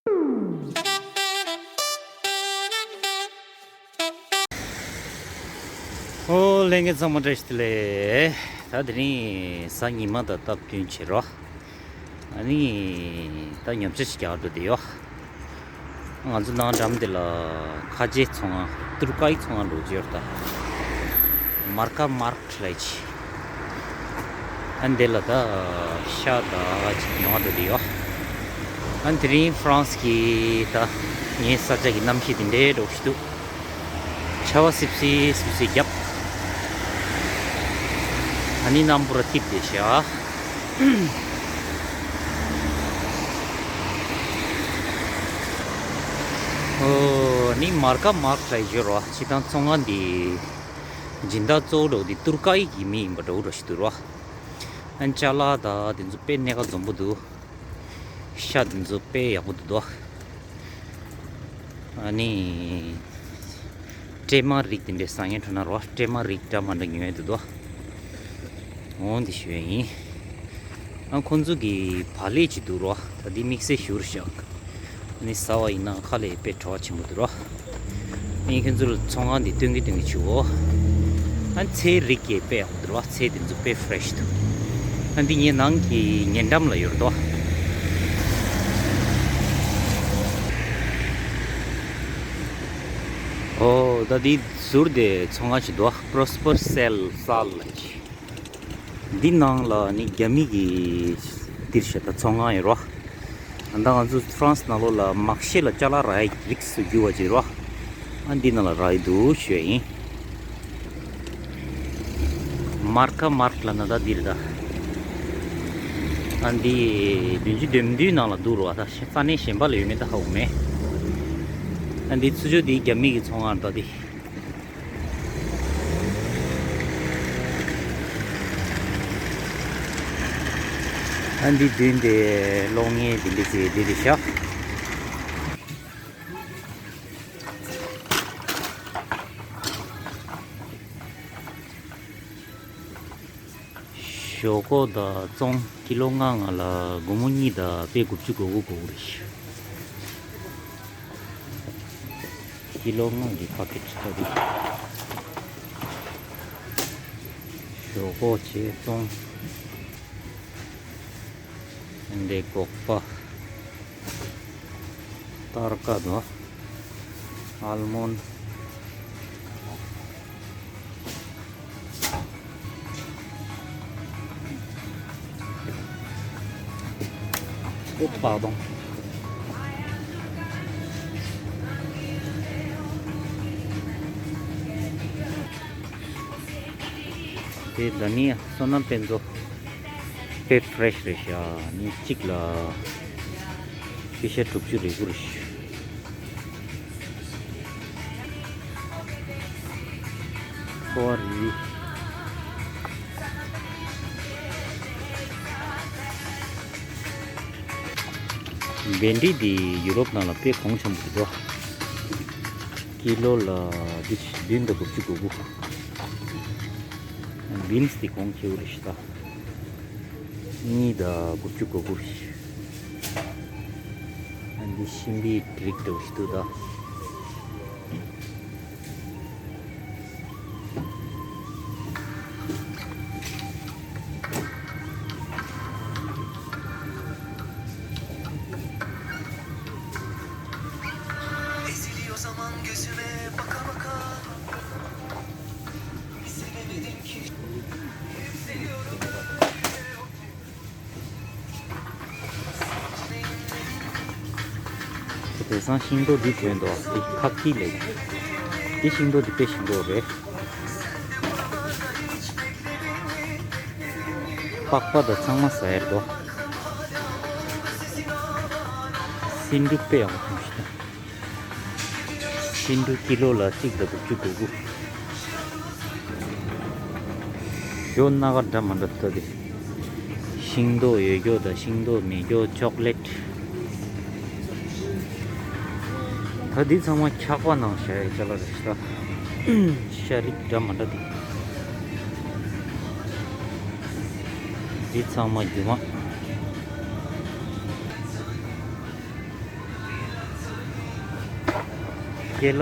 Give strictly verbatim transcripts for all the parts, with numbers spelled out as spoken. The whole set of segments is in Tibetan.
ཨོ་ལྷན་རྒྱས་ཚང་མ་བཀྲ་ཤིས་བདེ་ལེགས། ད་དེ་རིང་གཟའ་ཉི་མ་དང་སྟབས་བསྟུན་བྱེད་རོགས། ཨ་ནི་ད་ཉམས་ཆག་ཞིག་རྒྱག་འགྲོ་བསྡད་ཡོད། ང་ཚོ་ནང་འགྲམ་དེ་ལ་ཁ་ཆེའི་ཚོང་ཁང་ཏུར་ཀའི་ཚོང་ཁང་འགྲོ་རྒྱུ་ཡོད་ད། མར་ཀ་མར་ལས་ཅི། ཨ་འདི་ལ་ད་ཤ་ད་ཅིག་ཉོ་འགྲོ་དེ་ཡོད། ཨ་དེ་རིང་ཧྥ་རན་སི་གི་ད་ངའི་ས་ཆ་གི་གནམ་གཤིས་དེ་འདྲའི་འདྲ་བོ་ཞིག་འདུག་ཆར་པ་སིབ་སིབ་སིབ་སིབ་བརྒྱབ། ཨ་ནི་གནམ་པོ་ར་ཐིབས་བསྡད་ཤག་ཨོ་ནི་མར་ཀ་མར་ལས་ཡོད་རོ། སྤྱིར་བཏང་ཚོང་ཁང་འདི་སྦྱིན་བདག་གཙོ་བོ་འདྲ་བོ་འདི་ཏུར་ཀའི་གི་མི་ཡིན་པ་འདྲ་བོ་འདྲ་ཞིག་འདུག་རོ། ཨན་ཅ་ལག་ད་དེ་ཚོ་དཔེ་གནས་ཀ་འཛོམས་པོ་འདུག་ཤ་དེ་ཚོ་དཔེ་ཡག་པོ་འདུག་དོ། ཨ་ནི་སྲན་མ་རིགས་དེ་འདྲའི་ཟ་མཁན་ཁྲོད་ན་རོ། སྲན་མ་རིགས་འདྲ་མི་འདྲ་ཉོས་འདུག་དོ། འོང་དེ་ཞུ་ཡ་ཡིན། ཨ་ཁོང་ཚོ་གི་བག་ལེབ་ཅིག་འདུག་རོ། ད་འདི་དམིགས་བསལ་ཞུ་རུ་བཞག་ཨ་ནི་ཟ་བ་ཡིན་ན་ཁ་ལག་དཔེ་བྲོ་བ་ཆེན་པོ་འདུག་རོ། ཨ་ནི་ཁྱེད་ཚོ་ལ་ཚོང་ཁང་འདི་སྟོན་གི་སྟོན་གི་བྱུའོ། ཨ་ཚལ་རིགས་ཀྱི་དཔེ་ཡག་པོ་འདུག་རོ། ཚལ་འདི་ཚོ་དཔེ་ཧྥ་རེ་ཤི་འདུག་ཨ་འདི་ངའི་ནང་གི་ཉེ་འགྲམ་ལ་ཡོད་རེད་དོ། ཨོ་ད་འདི་ཟུར་དེ་ཚོང་ཁང་ཞིག་འདུག Prosper Cell Salad། འདི་ནང་ལ་ནི་རྒྱ་མི་གི་འདིར་ཤ་ད་ཚོང་ཁང་ཡོད་རོ། ཨ་ད་ང་ཚོ་ཧྥ་རན་སི་ནང་ལོགས་ལ་མག་ཤེལ་ལ་ཅ་ལག་རག་ཡ་རིགས་སུ་གྱུར་བ་ཅིག་རོ། ཨ་འདི་ནང་ལ་རག་གི་འདུག་ཞུ་ཡ་ཡིན། མར་ཀ་མར་ལབ་ན་ད་འདི་རེད་ད། ཨ་འདི་བདུན་ཅུ་དོན་བདུན་ནང་ལ་འདུག་རོ། ད་ས་གནས་གཞན་པ་ལ་ཡོད་མེད་ད་ཧ་གོ་མེད། ཨ་འདི་ཚུར་ཕྱོགས་འདི་རྒྱ་མི་གི་ཚོང་ཁང་རེད་ད་འདི། ཨ་འདི་མདུན་དེ་གློག་བརྙན་འདི་འདྲ་ཅིག་འདི་རེད་ཤག་ཞོག་ཁོག་དང་བཙོང་ཀི་ལོ་ལྔ་ལྔ་ལ་སྒོར་མོ་གཉིས་དང་པད་དགུ་བཅུ་གོ་དགུ་གོ་དགུ་རེད། ཀི་ལོ་ལྔ་གི་ཕ་ཀེ་ཊི་ལྟ་དུས། ཞོག་ཁོག་བྱས་བཙོང་། འདི་སྒོག་པ། སྟར་ཀ་དང་། ཨལ་མོན། ཨོ་པ་དང་། དེ་ད་ནི་བསོད་ནམས་དཔལ་འབྱོར་དཔེ་ཧྥ་རེ་ཤི་རེད་ཤག་ཉིན་གཅིག་ལ་ཤུ་ཤ་དྲུག་ཅུ་རེ་དགུ་རེད་ཤག་ཁོ་རི། བེན་ཌི་འདི་ཡུ་རོབ་ནང་ལ་དཔེ་གོང་ཆེན་པོ་རེད་དོ། ཀི་ལོ་ལ་འདི་བདུན་དང་དགུ་བཅུ་གོ་དགུ། བིན་སི་འདི་གོང་ཆེ་བོ་རེད་ཤག་ད། གཉིས་དང་དགུ་བཅུ་གོ་དགུ། ཨ་འདི་ཤིང་པའི་རིགས་འདྲ་བོ་ཞིག་འདུག་ད། དེང་སང་ཤིང་ཏོག་འདི་བྱོན་འདུག་འདི་ཁ་ཀི་ལེགས། འདི་ཤིང་ཏོག་འདི་དཔེ་ཞིམ་པོ་རེད། པགས་པ་དང་ཚང་མ་ཟ་ཡར་འདུག་སེ་འབྲུ་དཔེ་ཡག་པོ་ཐོན་ཤག་སེ་འབྲུ་ཀི་ལོ་ལ་གཅིག་དང་དགུ་བཅུ་གོ་དགུ། ཞོ་སྣ་ཁ་འདྲ་མི་འདྲ་ལྟ་དེ། ཤིང་ཏོག་ཡོད་རྒྱུ་དང་ཤིང་ཏོག་མེད་རྒྱུ། ཅོག་ལེ་ཊི། ད་འདི་ཚང་མ་འཁྱག་པ་ནང་བཞག་ཡ་ཅ་ལག་རེད་ཤག་ཤ་རིགས་འདྲ་མི་འདྲ་འདུག་འདི་ཚང་མ་རྒྱུ་མ། ཀེ་ལ་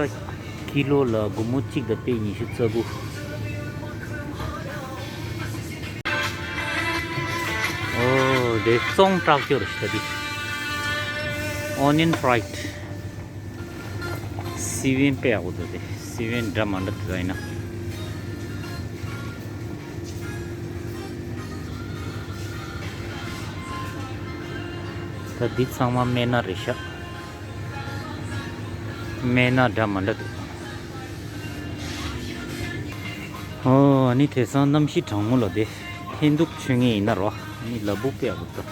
ཀི་ལོ་ལ་སྒོར་མོ་གཅིག་དང་པེ་ཉི་ཤུ་རྩ་དགུ། ཨོ་དེ་བཙོང་སྐྲག་སྐྱོར་ཞིག་ད་དེ། Onion fried. སི་བན་དཔེ་ཡག་པོ་འདུག་དེ། སི་བན་འདྲ་མ་འདྲ་དེ་ད་ཡིན་ན། ད་འདི་ཚང་མ་སྨན་སྣ་རེད་ཤག་སྨན་སྣ་འདྲ་མ་འདྲ་འདུག་ཨོ་ཨ་ནི་དེང་སང་གནམ་གཤིས་གྲང་མོ་ལ་དེ་འཐེན་ཐུག་མཆོད་མཁན་ཡིན་ན་རོ། ཨ་ནི་ལ་ཕུག་དཔེ་ཡག་པོ་འདུག་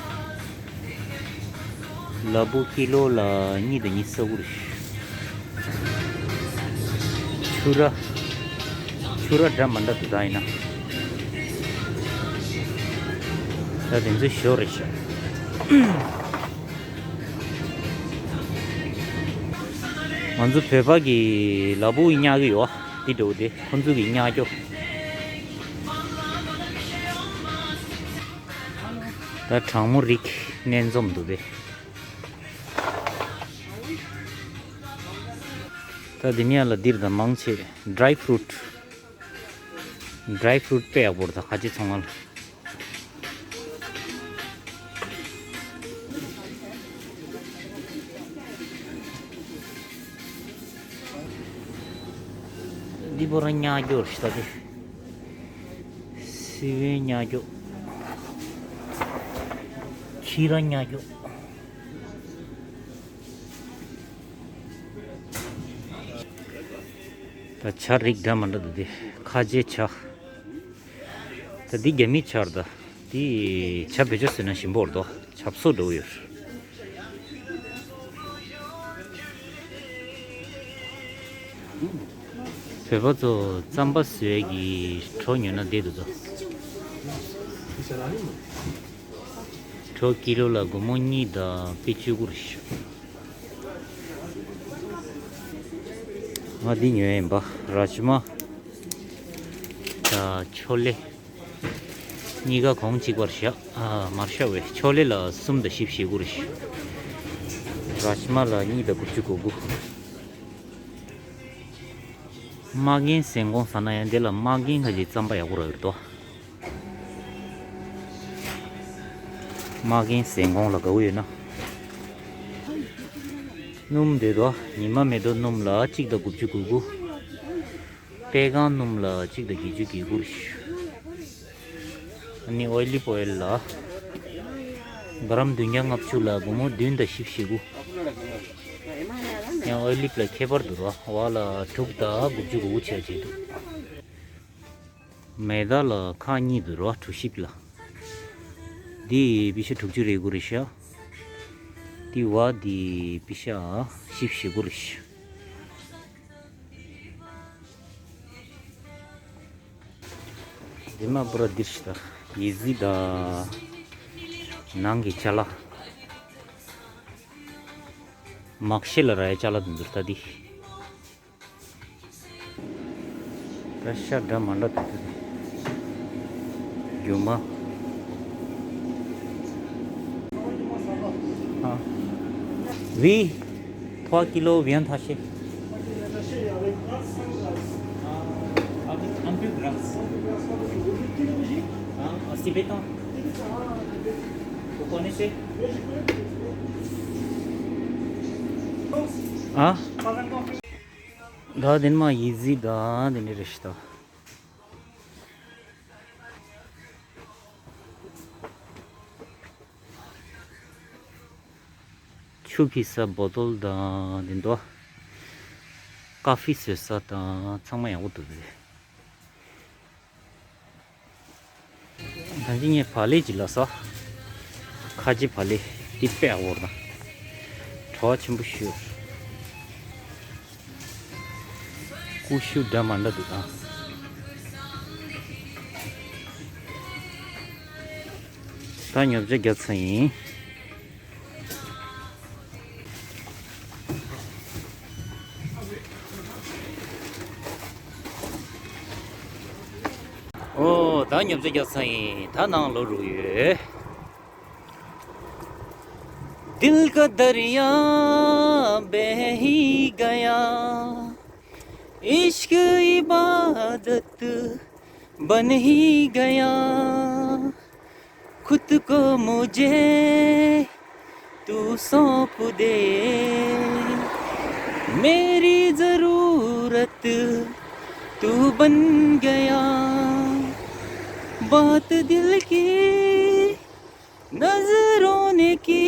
ལ་ཕུག་ཀི་ལོ་ལ་གཉིས་དང་ཉི་ཤུ་རྩ་དགུ་རེད། ཕྱུ་ར། ཕྱུ་ར་འདྲ་མ་འདྲ་འདུག་ད་ཡིན་ན། ད་དེ་ཚོ་ཞོ་རེད་ཤག་ང་ཚོ་བོད་པ་གི་ལ་ཕུག་གཉའ་གི་ཡོད། འདི་འདྲ་བོ་དེ་ཁོང་ཚོ་གི་གཉའ་སྐྱོ། ད་གྲང་མོ་རིགས་སྣ་འཛོམས་འདུག་པས། ད་འདི་ནས་ལ་འདིར་ད་མང་ཆེ་dry fruit. Dry fruit དཔེ་ཡག་པོ་རེད་ད་ཁ་ཆེ་ཚང་མ་ལ། འདི་པོ་ར་གཉའ་སྐྱོ་རེད་ད་དེ། སི་བན་གཉའ་སྐྱོ། ཁྱི་ར་གཉའ་སྐྱོ། ད་ཇ་རིགས་འདྲ་མ་འདྲ་འདུག་དེ། ཁ་ཆེ་ཇ། ད་འདི་རྒྱ་མི་ཇ་རེད་ད། འདི་ཇ་བེད་སྤྱོད་བཟོས་ན་ཞིམ་པོ་རེད་དོ། ཇ་བཟོ་འགྲོ་གི་ཡོད། བོད་པ་ཚོ་རྩམ་པ་བཟོས་ཀྱི་གྲོ་ཉོས་ན་བདེ་འདུག་ཚོ། གྲོ་ཀི་ལོ་ལ་སྒོར་མོ་གཉིས་དང་པེ་བཅུ་དགུ་རེད་ཤག་ང་འདི་ཉོས་ཡིན་པ། རཱཇ་མ་དང་ཆོ་ལེ། གཉིས་ཀ་གོང་གཅིག་པར་བཞག་ཨ་མར་བཞག་པས། ཆོ་ལེ་ལ་གསུམ་དང་བཞི་བཅུ་ཞེ་དགུ་རེད། རཱཇ་མ་ལ་གཉིས་དང་དགུ་བཅུ་གོ་དགུ། མ་རྒན་ཟན་གོང་ཟ་ན་ཡང་དེ་ལ་མ་རྒན་ཁ་ཅིག་རྩམ་པ་ཡག་པོ་རག་ཡོད་དོ། མ་རྒན་ཟན་གོང་ལ་དགའ་བོ་ཡོད་ན། སྣུམ་དེ་དོ་ཉི་མ་མེ་ཏོག་སྣུམ་ལ་གཅིག་དང་དགུ་བཅུ་གོ་དགུ། པད་སྒང་སྣུམ་ལ་གཅིག་དང་བརྒྱད་ཅུ་གྱ་དགུ་རེད། ཨ་ནི་ཨོ་ལིབ་ཨོ་ཡལ་ལ་ག་རམ་བདུན་བརྒྱ་ལྔ་བཅུ་ལ་སྒོར་མོ་བདུན་དང་བཞི་བཅུ་ཞེ་དགུ། ཡང་ཨོ་ལིབ་ལ་ཁྱད་པར་འདུག་ར། བ་ལ་དྲུག་དང་དགུ་བཅུ་གོ་དགུ་བྱས་བྱས་འདུག་མེ་ད་ལ་ཁག་གཉིས་འདུག་ར། གྲོ་ཞིབ་ལ། འདི་པེ་ཤ་དྲུག་ཅུ་རེ་དགུ་རེད་ཤག་འདི་བ་འདི་པེ་ཤ་བཞི་བཅུ་ཞེ་དགུ་རེད་ཤག་འདི་མ་པུ་ར་འདིར་ཤི་ད། ཡི་ཟི་ད། ནང་གི་ཅ་ལག་མག་ཤེལ་ལ་ར་ཡ་ཅ་ལག་འདི་འདུག་ད་འདི། ད་ཤ་འདྲ་མ་འདྲ་འདུག་ད་འདི། རྒྱུ་མ། ཨ། Oui, trois kilos viande hachée. Ah, avec un peu de graisse. Ah, c'est béton. Vous connaissez? ཨ། ད་དེ་ནས་མ་ཡི་ཟི་ད་དེ་འདྲ་རེད་ཤག་ད། ཆུ་ཕི་ས་བོ་ཏོལ་དང་དེ་འདྲ། ཀ་ཧྥེ་བཟོ་ས་དང་ཚང་མ་ཡག་པོ་འདུག་རེད། ད་ཅི་ངས་བག་ལེབ་ཅིག་ལ་ས། ཁ་ཆེ་བག་ལེབ་འདི་དཔེ་ཡག་པོ་རེད་ད། བྲོ་བ་ཆེན་པོ་ཞུ། ཀུ་ཤུ་འདྲ་མ་འདྲ་འདུག་ད། ད་ཉོ་ཆ་རྒྱག་ཚར་ཡིན། ཨོ་ད་ཉོ་ཆ་རྒྱག་ཚར་ཡིན། ད་ནང་ལོག་རུ་ཡོད། दिल का दरिया बह ही गया, इश्क इबादत बन ही गया। खुद को मुझे तू सौंप दे, मेरी जरूरत तू बन गया। बात दिल की नजरों ने की,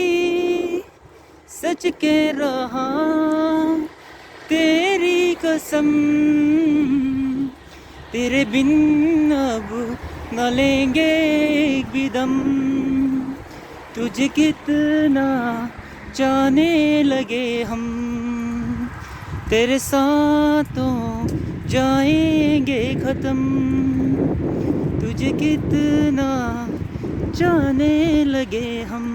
सच कह रहा तेरी कसम, तेरे बिन अब न लेंगे एक भी दम। तुझे कितना चाहने लगे हम, तेरे साथ तो जाएंगे खत्म। तुझे कितना चाहने लगे हम।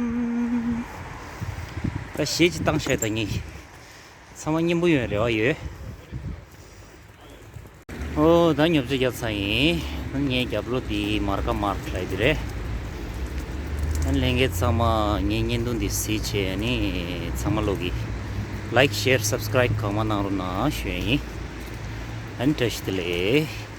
ད་གཞས་ཅིག་བཏང་ཤག་ད་ངས། ཚང་མ་སྙན་པོ་ཡོང་རེ་བ་ཡོད། ཨོ་ད་ཉོབ་ཆ་རྒྱབ་ཚར་ཡིན། ངའི་རྒྱབ་ལོགས་འདི་མར་ཀ་མར་ལབ་ཀྱི་རེད། ཨ་ལྷན་རྒྱས་ཚང་མ་ངའི་བརྙན་ཐུང་འདི་གཟིགས་བྱས་ནི་ཚང་མ་ལོག་གི་like share subscribe གང་མང་གནང་རོགས་གནང་ཞུ་ཡ་ཡིན། ཨ་ནི་བཀྲ་ཤིས་བདེ་ལེགས།